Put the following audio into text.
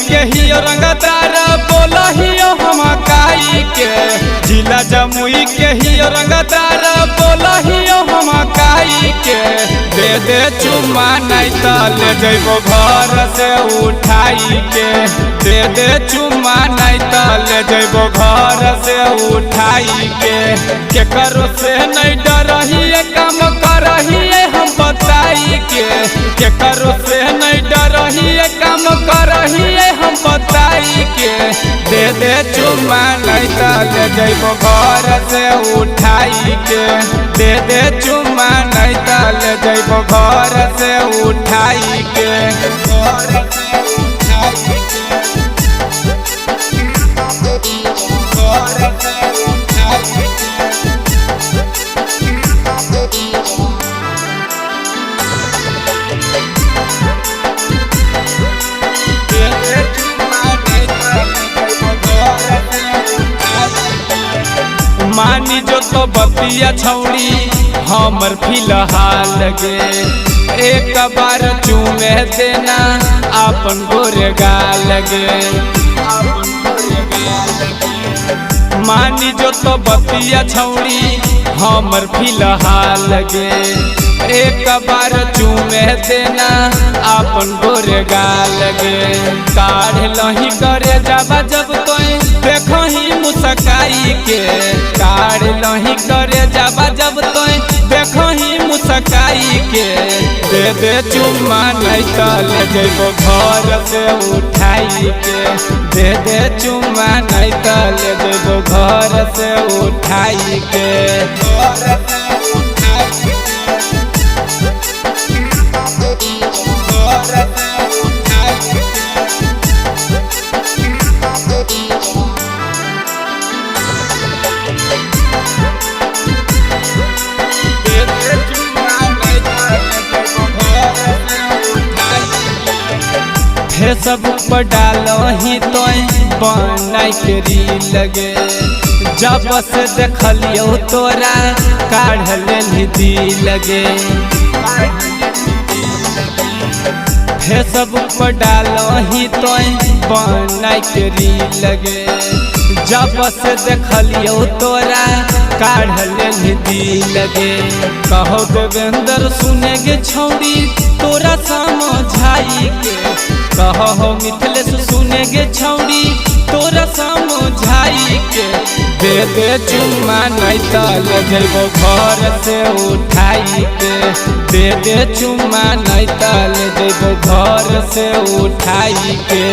के ही रंगदार बोलहियो हम काई के। जिला जमुई के ही रंगदार बोलहियो हम काई के। दे दे चुम्मा नहीं त ले जइबो घर से उठाई के। दे दे चुम्मा नहीं त ले जइबो घर से उठाई के। केकरो से नहीं डरहिए काम करहिए हम बताई के। केकरो से नहीं डरहिए काम करहिए हम बताई के। दे दे चुम्मा नहीं त ले जइबो घर से उठाई के। दे दे चुम्मा नहीं त ले जइबो घर से उठाई के। घर से उठाई के। घर से उठाई के। मानी जो तो बतिया छौड़ी हमर फिलहाल गे। एक बार चूमे देना अपन गोरे गाल गे। मानी जो तो बतिया छौड़ी हमर फिलहाल गे। एक बार चूमे देना अपन गोरे गाल गे। काढ़ लही करे जाबा जब तोय देखही मुस्काई के। काढ़ लही करे जाबा जब तोय देखही मुस्काई के। दे दे चुम्मा नहीं त ले जइबो घर से उठाई के। दे दे चुम्मा नहीं त ले जइबो घर से उठाई के। घर से उठाई के। फेसबुक पर डालही तोय बनाई के रील गे। जब से देखलियो तोरा काढ़ लेलही दिल गे। फेसबुक पर डालही तोय बनाई के रील गे। जब से देखलियो तोरा काढ़ लेलही दिल गे। कहो देवेंद्र सुने गे छौड़ी तोरा समझाई के। कहो मिथिलेश सुने गे छौड़ी तोरा समझाई के। दे दे चुम्मा नहीं त ले जइबो घर से उठाई के। दे दे चुम्मा नहीं त ले जइबो घर से उठाई के।